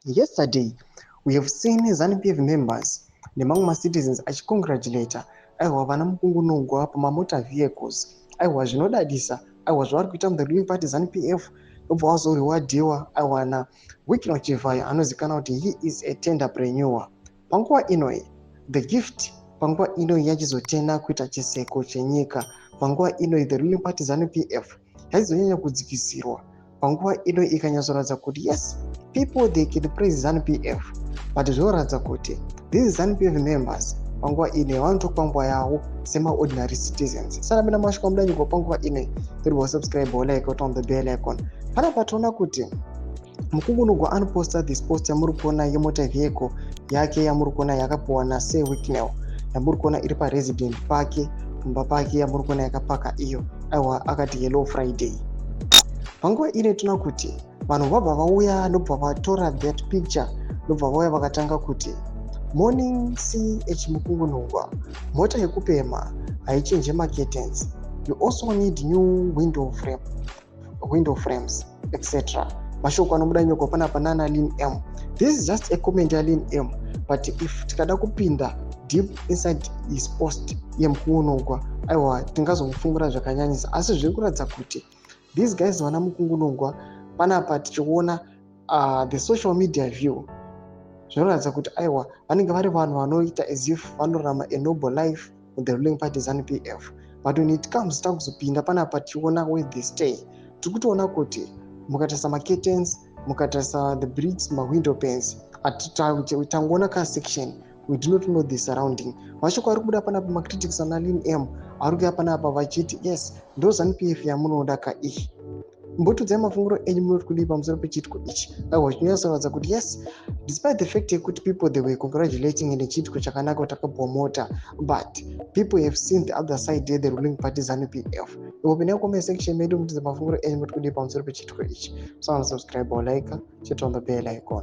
Yesterday we have seen ZANU-PF members nemamwe macitizens achicongratulata, aiwa, vana Mukungunugwa pamamota vehicles. Aiwa, zvinodadisa, aiwa, zvavari kuita muthe ruling party ZANU-PF. Obva wazorewardiwa, aiwa, naWicknell Chivayo, anozikanwa kuti he is a tenderpreneur. Panguva inoi the gift, panguva inoi yachizotena kuita chiseko chenyika. Panguva inoi the ruling party ZANU-PF yaizonyanya kudzikisirwa. Panguva ino ikanyatsoratidza kuti yes, people, they can praise ZANU-PF, but zvinoratidza kuti these ZANU-PF members panguva ino vanotokwangwa yavo semaordinary citizens. Sanapinda masvika mudanyiko panguva ino, tiri subscribe, like, on the bell icon. Panapa toona kuti Mukungunugwa anoposta this post yamuri kuona yemota vehicle yake yamuri kuona yakapiwa naSir Wicknell, yamuri kuona iri paresident pake, pamba pake, yamuri kuona yakapaka iyo. Aiwa, akati "Hello Friday". Panguva ino toona kuti vanhu vabva vauya, ndobva vatora that picture, ndobva vauya vakatanga kuti, "Morning CH Mukungunugwa, mota yekupema haichinje macurtains. You also need new window frame, window frames, etc." Mashoko anobuda nyoko panapa nana Lin M. This is just a comment yaLin M, but if tikada kupinda deep inside his post yeMukungunugwa, aiwa, tingazomufungura zvakanyanyisa. Asi zviri kuratidza kuti these guys, vana Mukungunugwa panapa, tichiona the social media view, zvinoratidza kuti, aiwa, vanenge vari vanhu vanoita as if vanorarama a noble life with the ruling party ZANU-PF, but when it comes takuzopinda panapa tichiona where they stay, tiri kutoona kuti mukatarisa macurtains, mukatarisa the bricks, mawindow panes, tangoona kasection. We do not know the surrounding. Mashoko ari kubuda panapa, macritics ana Lin M ari kuuya panapa vachiti, yes, ndo ZANU-PF yamunoda ka iyi. Mbotudzai mafungiro enyu, munoti kudii pamusoro pechiitiko ichi? Aiwa, chinonyatsoratidza kuti yes, despite the fact yekuti people, they were congratulating nechiitiko chakanaka kuti akapiwa mota, but people have seen the other side, the ruling party ZANU PF. Ipo comment section medu, mutidze mafungiro enyu, muti kudii pamusoro pechiitiko ichi. Musawana subscribe or like, chit on the bell icon.